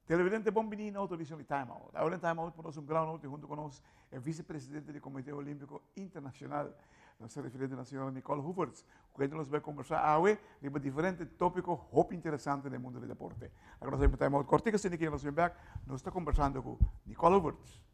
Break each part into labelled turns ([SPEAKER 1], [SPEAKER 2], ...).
[SPEAKER 1] Televidente bon bini na otro edicion di Time Out. Awor den Time Out por nos un gran honor tin hunto cu nos e vicepresidente di Comite Olimpico Internacional, nos ta refiriendo na señora Nicole Hoevertsz, cu kende nos bay conversa awe riba diferente topico hopi interesante den mundo di deporte. Awor nos ta bin pa Time Out cortico asina ki nos bin bek, nos ta conversando cu Nicole Hoevertsz.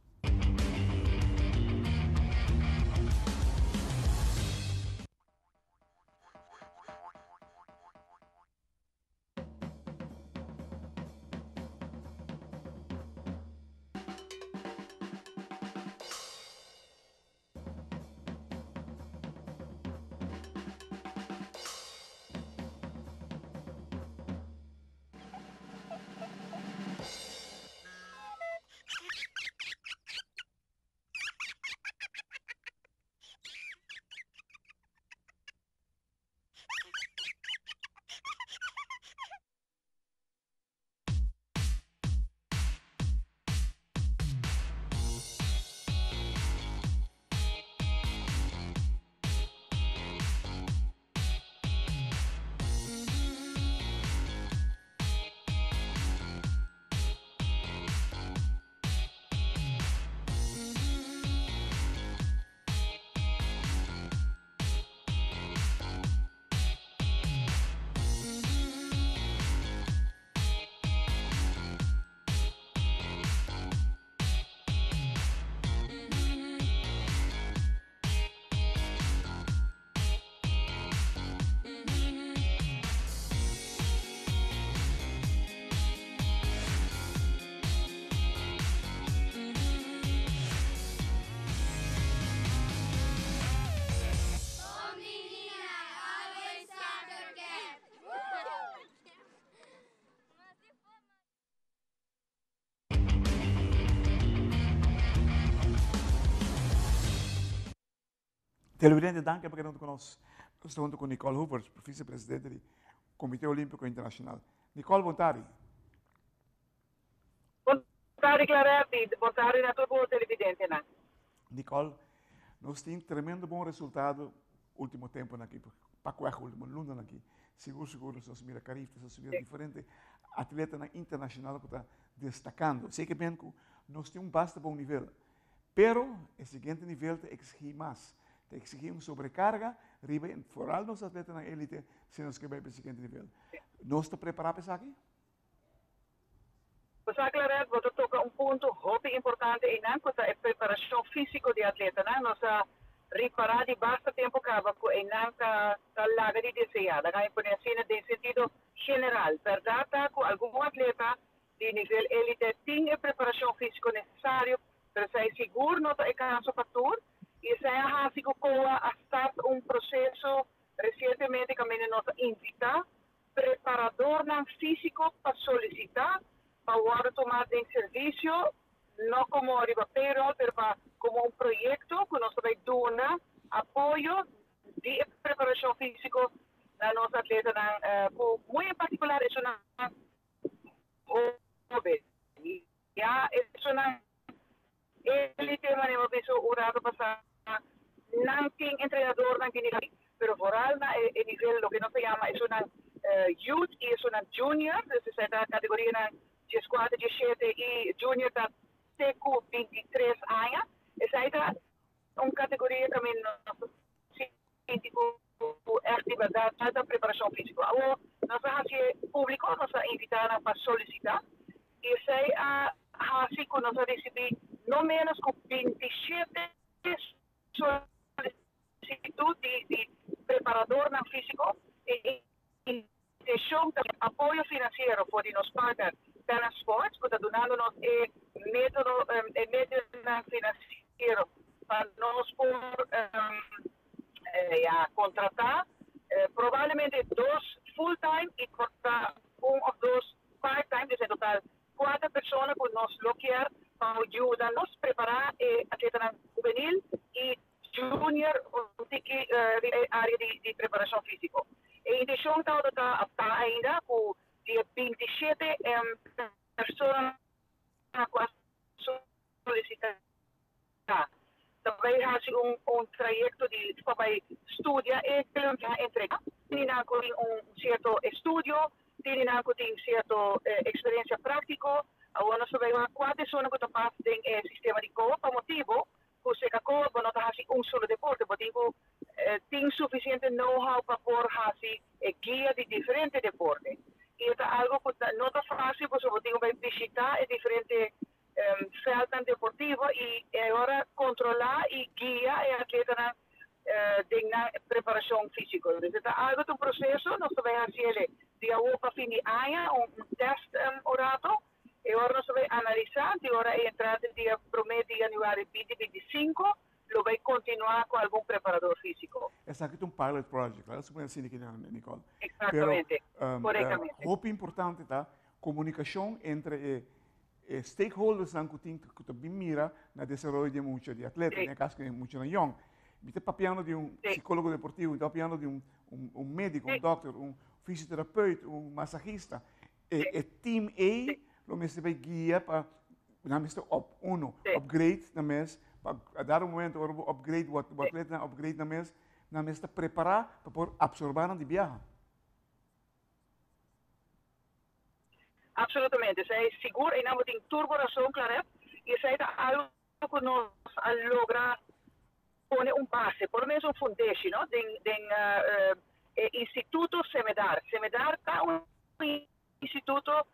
[SPEAKER 1] Televidente, danki pa keda huntu ku nos. Nos ta huntu ku Nicole Hoevers, vicepresidente di Comité Olímpico Internacional. Nicole, bon tardi.
[SPEAKER 2] Bon tardi, Clarette. Bon tardi na tur bo televidentenan.
[SPEAKER 1] Nicole, nos tin tremendo bon resultado último temponan aki, pakueg último lunanan aki. Sigur sigur nos mira Carifta, nos mira diferente atletanan internacional ku ta destacando. Seke ben ku nos tin un basta bon nivel. Pero e siguiente nivel ta exigí mas, ta exigí un sobrecarga riba e foral nos atletanan elite si nos ke bai pa e siguiente nivel. Nos ta prepará pa esaki?
[SPEAKER 2] Bo sa Claret, bo ta toca un punto hopi importante einan cu ta e preparacion fisico di atletanan. Nos a ripara di basta tempo caba cu einan ta ta laga di desea. Laga mi pone asina den sentido general. Berdad ta cu algun atleta di nivel elite tin e preparashon físiko nesesario, pero esei sigur no ta e kaso pa tur, i esei a hasi ku COA a start un proseso resientemente kaminda nos a invitá preparadornan físiko pa solisitá pa wòrdu tumá den servisio, no komo riba payroll, pero pa komo un proyekto ku nos ta bai duna apoyo di e preparashon físiko na nos atletanan, ku muy en partikular esunnan Hoben, ya esunnan elite manera bo bisa un rato pasa, nan tin entrenadornan di nivel, pero vooral na e nivel loke nos ta yama esunnan youth y esunnan junior, dus esei ta categorianan dieskuater, diesshete y junior ta te cu bintitres aña, esei ta un categoria caminda nos ta sinti cu ègt di bèrdat falta preparashon físiko. Awor nos a hasié públiko, nos a invitá nan pa solisitá i esei a hasi ku nos a risibí no ménos ku 27 solisitut di preparadornan físiko. E intenshon ta apoyo finansiero for di nos partner Pena Sports ku ta dunando nos e método, e medionan finansiero pa nos por ya kontratá probablemente dos full time i por ta un òf dos part time, dus en total kuater persona ku nos lo kier pa yuda nos prepará e atletanan hubenil i Junior un tiki riba e área di preparashon físiko. E intenshon tabata ta òf ta ainda ku di e 27 personanan ku a solisitá ta bai hasi un trayekto di pa bai studia e ke a entregá. Tini nan ku tin un sierto estudio, tini nan ku tin sierto eksperensia práktiko. Awor nos ta bai wak kua persona ku ta pas den e sistema di COA pa motibu ku seka COA bo no ta hasi un solo deporte, bo tin ku tin sufisiente know-how pa por hasi e guia di diferente deporte. I e ta algu ku no ta fásil pasobra bo tin ku bai bishitá e diferente veldnan deportivo i e ora kontrolá i guia e atletanan den nan preparashon físiko. Dus e ta algu ta un proseso, nos ta bai hasi el di awor pa fin di aña, un tèst un rato, e ora nos ta bai analisá, di ora e entrante dia promé di yanüari binti 25 lo bai kontinuá ku algun preparador físiko.
[SPEAKER 1] Esaki ta un pilot project, laga supone asina aki Nicole.
[SPEAKER 2] Eksaktamente, korektamente.
[SPEAKER 1] Pero hopi importante ta komunikashon entre e e stakeholdersnan ku tin ku ta bin mira na desaroyo di e mucha, di atleta, den e kaso ku e muchanan yòn. Mi ta papiando di un sikólogo deportivo, mi ta papiando di un un médiko, un dòkter, un fisioterapeut, un masahista. E e team ei lo mester bai guia pa nan mester up uno, upgrade nan mes, pa a dado momento ora bo upgrade bo atletanan upgrade nan mes, nan mes ta prepará pa por apsorbá nan di biaha.
[SPEAKER 2] Absolutamente, esei sigur, einan bo tin tur bo rason, Claret, i esei ta algo ku nos a logra pone un base, por lo menos un fundeshi, no, den den e instituto Cemedar. Cemedar ta un instituto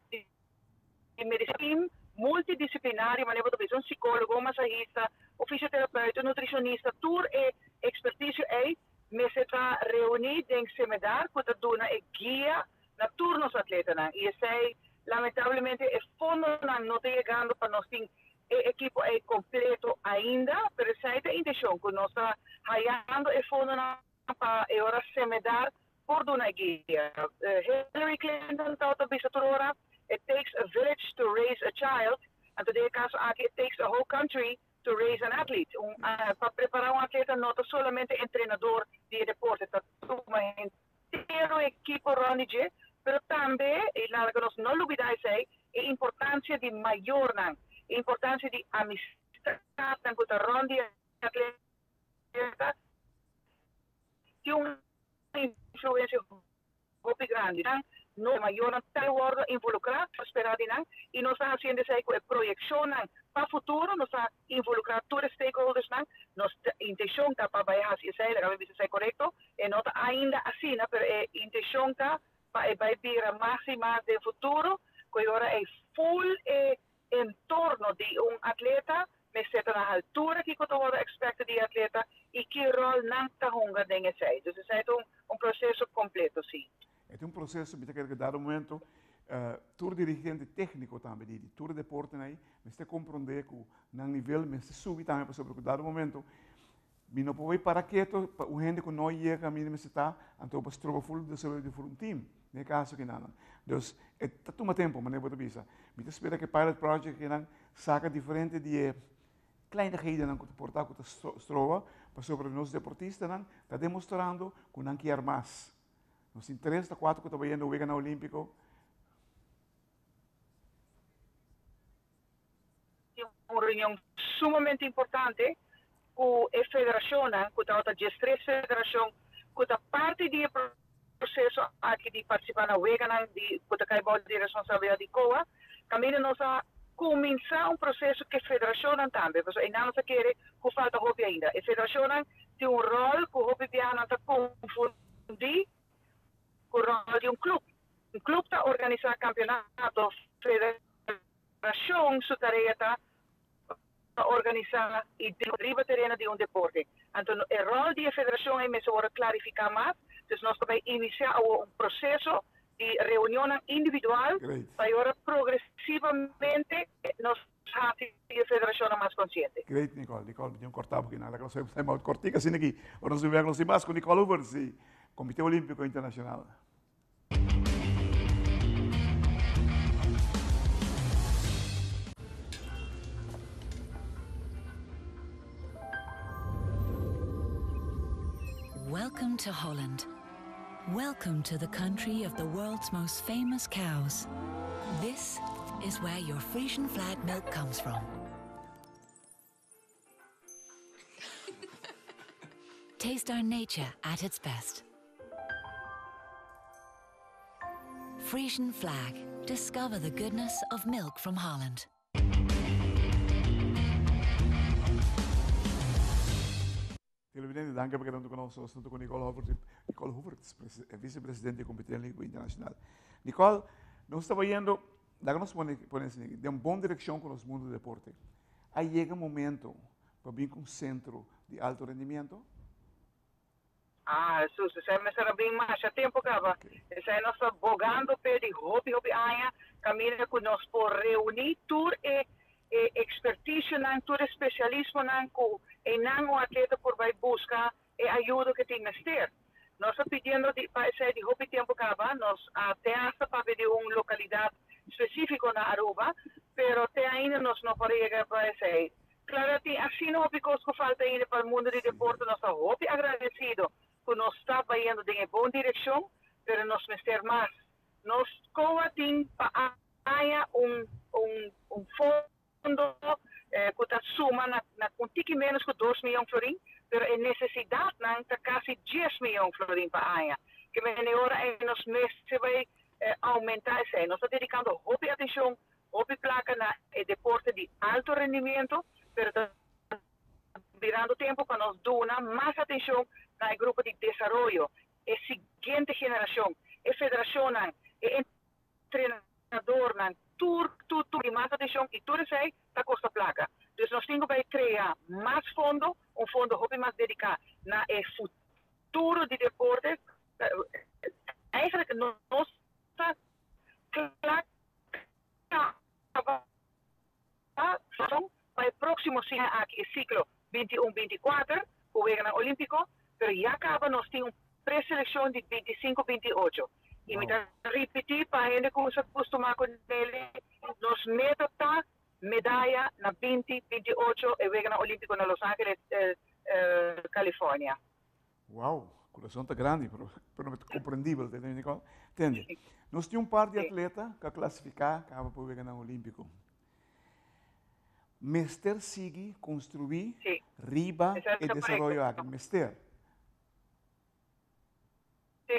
[SPEAKER 2] di medisina multidisiplinario, manera bo ta bisa, un sikólogo, un masahista, un fisioterapeut, un nutrishonista, tur e ekspertisio ei mester ta reuní den Cemedar ku ta duna e guia na tur nos atletanan. I esei lamentablemente e fondonan no ta yegando pa nos tin e ekipo ei kompleto ainda, pero esei ta e inteshon ku nos ta hayando e fondonan pa e ora Cemedar por duna e guia. Hillary Clinton tabata bisa tur ora, It takes a village to raise a child, anto den e kaso aki it takes a whole country to raise an athlete. Un, pa prepará un atleta no ta solamente entrenador di e deporte, ta tuma henter un ekipo rònt di dje, pero tambe, i laga nos no lubidá esei, e importansia di mayornan, e importansia di amistatnan ku ta rònt di e atleta, tin un influensia hopi grandi. Nan no mayornan ta wordo involucra, ta spera di nan, y nos ta haciendo esey cu e proyeccionnan pa futuro, nos ta involucra tur e stakeholdersnan, nos intencion ta pa bay haci esey, laga mi bisa esey corecto, e no ta ainda asina, pero e intencion ta pa e bay bira mas y mas den futuro, cu e ora ey full e entorno di un atleta mester ta na haltura kiko ta wòrdu expected di e atleta i ki ròl nan ta hunga den esei. Dus esei ta un proseso kompleto, si.
[SPEAKER 1] E ta un proseso, mi ta kere ku dado momento tur dirigente tékniko tambe di tur e deportenan ei mester komprondé ku nan nivel mester subi tambe pasobra ku dado momento Mi no por bai para keto pa un hende ku no yega kaminda mester ta, anto bo stroba ful desaroyo di ful un team, den e kaso kinanan. Dus, e ta tuma tempu, manera bo ta bisa. Mi ta spera ku e pilot project akinan saka diferente di e kleinighedennan ku ta por ta ku ta stroba, pasobra nos deportistanan ta demostrando ku nan kier mas. Nos tin tres ta kuater ku ta bayendo Weganan Olímpiko.
[SPEAKER 2] Tin un reunion sumamente importante ku e federashonnan, ku tabata diestres federashon ku ta parti di e proseso aki di partisipá na weganan di ku ta kai bou di responsabilidat di COA, kaminda nos a kuminsá un proseso ku e federashonnan tambe, pasobra einan nos a kere ku falta hopi ainda. E federashonnan tin un ròl ku hopi biaha nan ta konfundí ku ròl di un klup. Un klup ta organisá kampionato, federashon su tarea ta pa organisá i riba tereno di un deporte. Anto e ròl di e federashon ei mester wòrdu klarifiká mas. Dus nos ta bai inisiá awor un proseso di reunionnan individual pa e ora progresivamente nos hasi e federashonnan mas konsiente.
[SPEAKER 1] Great Nicole. Nicole, mi tin un kòrtá bo kinan. Laga nos bai time out kòrtik asina aki. Ora nos bin bèk nos tin mas ku Nicole Hoevertsz di Komité Olímpiko Internashonal.
[SPEAKER 3] Welcome to Holland. Welcome to the country of the world's most famous cows. This is where your Frisian flag milk comes from. Taste our nature at its best. Frisian flag. Discover the goodness of milk from Holland.
[SPEAKER 1] Televidente, danki pa keda huntu ku nos. Nos huntu ku Nicole Hoevertsz, Nicole Hoevertsz, vicepresidente di Comité Olímpico Internacional. Nicole, nos ta bayendo, laga nos pone, pone asina, den bon direkshon ku nos mundu di deporte. A yega momento pa bin ku un sentro di alto rendimiento?
[SPEAKER 2] Ah, Jesus, esei mester a bin masha tempu kaba. Esei nos ta bogando p'e di hopi, hopi aña, kaminda ku nos por reuní tur e e ekspertisionan, tur e spesialismonan ku einan un atleta por bai buska e ayudo ku e tin mester. Nos ta pidiendo di pa esei di hopi tempu kaba. Nos a te asta papia di un lokalidat spesífiko na Aruba, pero te ainda nos no por a yega pa esei. Claro tin asina hopi cos cu falta ainda pa mundo di deporte, nos ta hopi agradecido cu nos ta bayendo den e bon direccion, pero nos mester mas. Nos COA tin pa aña un un un fondo cu ta suma na na un tiki menos cu dos miyon florin, pero e necesidadnan ta casi dies miyon florin pa aña. Ke mene ora ey nos mester bay aumenta esey. Nos ta dedicando hopi atencion Hopi placa na e deporte di alto rendimiento, pero ta birando tempo pa nos duna mas atencion na e grupo di desaroyo, e siguiente generacion, e federacionnan, e entrenadornan, tur, tur, tur di mas atencion y tur esey ta costa placa. Dus nos tin cu bay crea mas fondo, un fondo hopi mas dedica na e futuro di deporte. Eigenlijk nos ta cla Caba pa e próksimo siña aki e siklo 21 24 ku Weganan Olímpiko, pero ya kaba nos tin un preselekshon di 25 28. I mi ta ripití pa hende ku sa kustumá ku Nelly, nos meta ta medaya na 20 28 e Weganan Olímpiko na Los Angeles, California.
[SPEAKER 1] Wow, kurason ta grandi, pero pero komprendibel, tende Nicole? Tende, nos tin un par di atleta ku a klasifiká kaba pa Weganan Olímpiko. Mester sigui konstruí riba e desaroyo aki, mester.
[SPEAKER 2] Sí.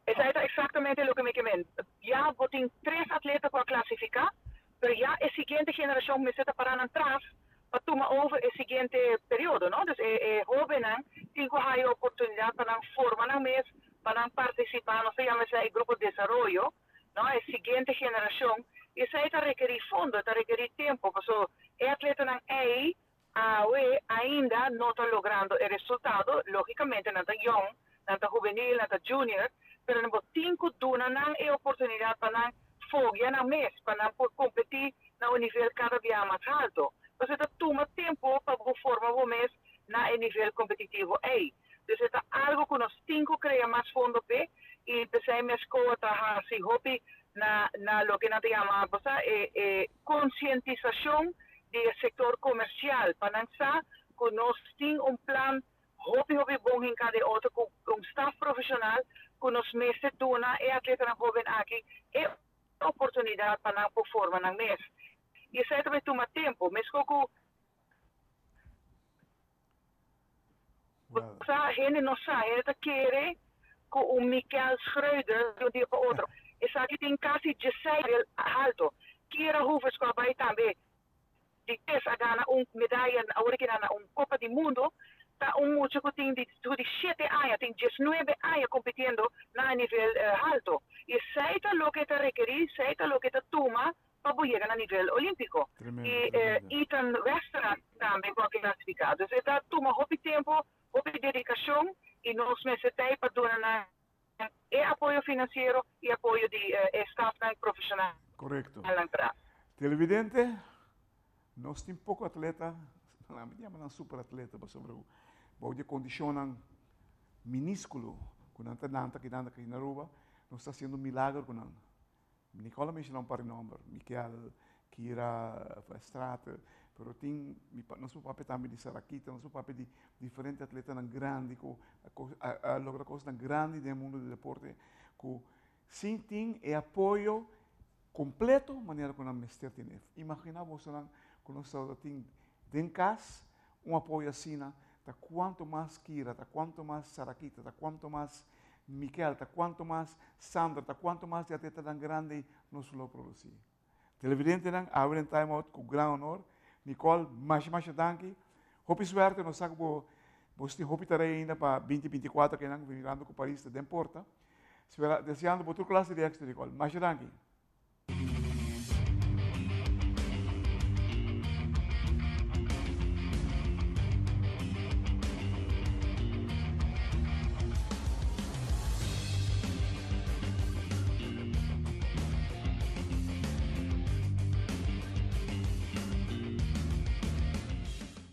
[SPEAKER 2] Esei ta eksaktamente loke mi ke men. Ya bo tin tres atleta ku a klasifiká, pero ya e siguiente generashon mester ta pará nan tras pa tuma over e siguiente periodo, no? Dus e e hóbennan tin ku haya oportunidat pa nan forma nan mes, pa nan partisipá, nos ta yama esei e grupo desaroyo, no? E siguiente generashon. I esei ta rekerí fondo, ta rekerí tempu, pasobra e atletanan ei Awe ainda no ta logrando e resultado, logicamente nan ta yong, nan ta hubenil, nan ta junior, pero nan bo tin cu duna nan e oportunidad pa nan fogia nan mes, pa nan por competi na un nivel cada bia mas halto. Pasobra ta tuma tempo pa bo forma bo mes na e nivel competitivo ey. Dus e ta algo cu nos tin cu crea mas fondo p'e y p'esey mes COA ta haci hopi na na loke nan ta yama bo sa e e concientisacion di e sector comercial pa nan sa cu nos tin un plan hopi hopi bon hinca den otro cu un staf profesional cu nos mester duna e atletanan hoben aki e oportunidad pa nan por forma nan mes. Y esey ta bay tuma tempo, mesco cu Bo sa, hende no sa, hende ta kere ku un Mikel Schreuder di un dia pa otro. Esaki tin kasi dieseis nivel halto. Kiera Hoevers ku a bai tambe di tes a gana un medaya awor ki na un Kopa di Mundo, ta un mucha ku tin di su di shete aña, tin diesnuebe aña kompitiendo na e nivel halto. I esei ta loke ta rekerí, esei ta loke ta tuma pa bo yega na nivel olímpiko. I Ethan Westra tambe ku a klasifiká. Dus e ta tuma hopi tempu, hopi dedikashon i nos mester ta ei pa duna nan e apoyo finansiero i apoyo di e stafnan profeshonal nan tras.
[SPEAKER 1] Televidente, nos tin poko atleta, mi ta yama nan superatleta pasobra ku bou di e kondishonnan minískulo ku nan ta lanta kinan aki na Aruba, nos ta hasiendo milagro ku nan. Nicole a menciona un par di nomber, Mikel, Kira, Verstraete, pero tin, nos por papia tambe di Sarakita, nos por papia di diferente atletanan grandi cu a logra cosnan grandi den e mundo di deporte cu sin tin e apoyo completo manera cu nan mester tene. Imagina bosonan cu nos tabata tin den cas un apoyo asina, ta cuanto mas Kira, ta cuanto mas Sarakita, ta cuanto mas. Mikel, ta kuantu mas Sandra, ta kuantu mas di atletanan grandi nos lo produsí. Televidentenan, awe den Time Out ku gran honor. Nicole, masha masha danki. Hopi suerte, nos sa ku bo bo tin hopi tarea ainda pa 2024 akinan, mirando ku Paris ta den porta. Spera, deseando bo tur klase di éksito, Nicole. Masha danki.